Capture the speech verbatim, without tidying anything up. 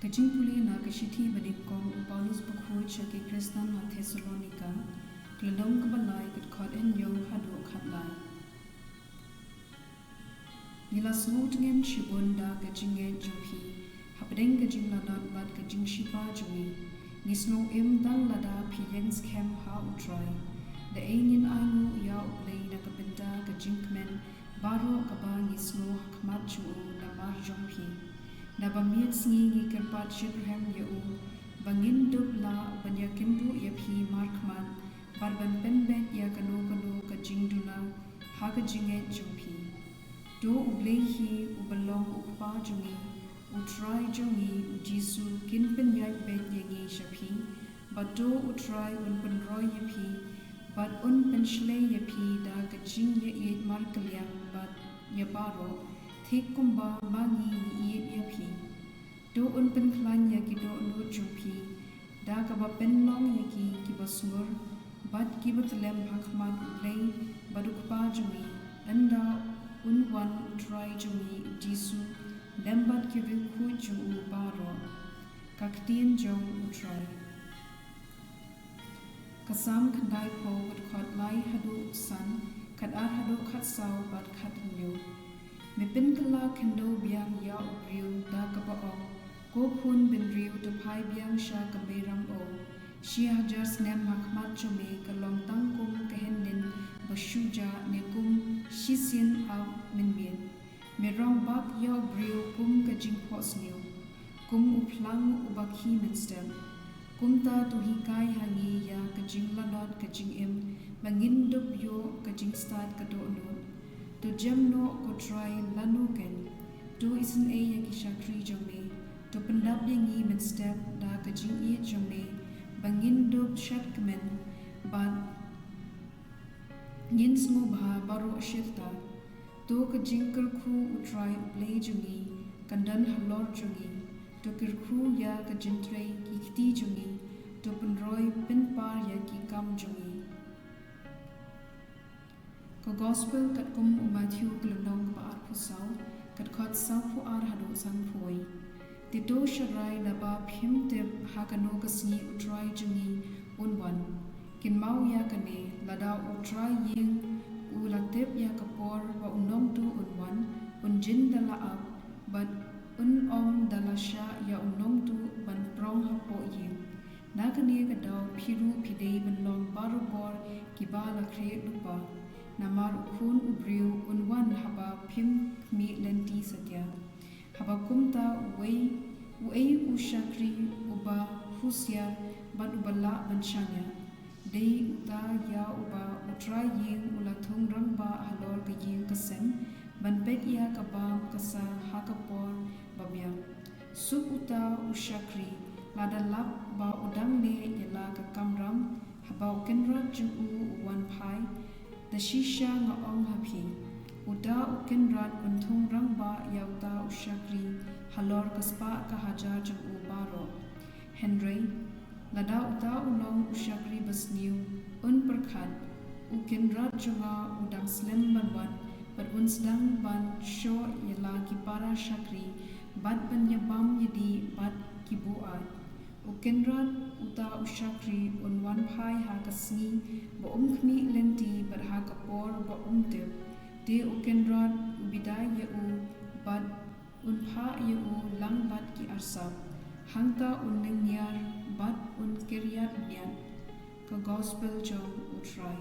Ka jingpule na ka shithi ba nyngkong u Paulus bakhuid sha ki Khristan ha Thessalonika, ka lynnong kaba lai, ka dkhot hynñiew haduh khatlai. Ngi la sngewtngen shibun da ka jingngeit jong phi hapdeng ka jinglanot bad ka jingshipa jong ngi. Ngi sngew im tang lada phi ïeng skhem ha U Trai. Da ei ngin ainguh ïa U Blei na ka bynta ka jingkmen baroh kaba ngi sngew ha khmat jong u namar jong phi. Naba miet sngi ngi kyrpad shitrhem ïa u ba ngin dup lah ban ïakynduh ïa phi markhmat bad ban pynbeit ïa kano kano ka jingduna ha ka jingngeit jong phi. To U Blei hi uba long U Kpa jong ngi, U Trai jong ngi U Jisu, kin pynïaid beit ïa ngi sha phi. Bad to U Trai un pynroi ïa phi bad un pynshlei ïa phi da ka jingïaieit markylliang bad ïa baroh, thik kumba ma ngi ngi ïeit ïa phi. To un pynkhlaiñ ïa ki dohnud jong phi da kaba pynlong ïa ki kiba sngur bad kiba tyllem ha khmat U Blei bad U Kpa jong ngi, ynda un wan U Trai jong ngi U Jisu lem bad ki riewkhuid jong u baroh. Ka ktien jong U Trai. Ka Salm khyndaiphew, ka dkhot lai haduh san, khatar haduh khatsaw bad khathynñiew. Me pynkylla khyndew biang ïa u briew da kaba ong, ko khun bynriew, to phai biang sha ka mei ram o. Shi hajar snem ha khmat jong me ka long tang kum ka hynnin ba shu jah, ne kum shisien ap mynmiet. Me rangbah ïa u briew kum ka jingphohsniew, kum u phlang uba khie mynstep. Kumta to hikai ha ngi ïa ka jinglanot ka jingim, ba ngin dup ïoh ka jingstad ka dohnud. To jem noh, ko Trai, lano keiñ. To isynei ïa ki shakri jong me. To pyndap ïa ngi mynstep da ka jingïeit jong me, ba ngin dup shat kmen bad ngin sngewbha baroh shirta. To ka jingkyrkhu U Trai U Blei jong ngi kan don halor jong ngi. To kyrkhu ïa ka jingtrei ki kti jong ngi. To pynroi pynpar ïa ki kam jong ngi. Ka Gospel katkum u Mathaiw, ka lynnong kaba arphew saw, ka dkhot sawphew ar haduh sanphew wei. Te to sharai, naba phim tip ha kano ka sngi U Trai jong ngi un wan. Kynmaw ïa kane, lada u trai ïing u la tip ïa ka por ba u nongtuh un wan, un jin da la ap bad un ong da lashah ïa u nongtuh ban prong hapoh ïing. Na kane ka daw phi ruh phi dei ban long barabor kiba la khreh lypa, namar U Khun u Briew un wan haba phim khmih lynti satia. Haba kumta, uei, uei u shakri uba husiar bad uba lah ban shaniah? Dei uta ïa uba u trai ïing u la thung rangbah halor ka ïing ka sem, ban peit ïa ka bam ka sa ha ka por ba biang. Suk uta u shakri, lada lap ba u dang leh ïa la ka kamram, haba u kynrad jong u u wan phai. Da shisha nga ong ha phi, uta u kynrad un thung rangbah ïa uta u shakri halor ka spah ka hajar jong u baroh. Hynrei lada uta u long u shakri basniew un pyrkhat, u kynrad jong nga u dang slem ban wan, bad un sdang ban shoh ïa la ki para shakri, bad ban ïabam ïadih bad ki buaid. U kynrad uta u shakri un wan phai ha ka sngi ba um khmih lynti bad ha ka por ba um tip. Te u kynrad u bidai ïa u bad un phah ïa u lang bad ki arsap. Hangta un nengniar bad un kyrïat bniat. Ka Gospel jong U Trai.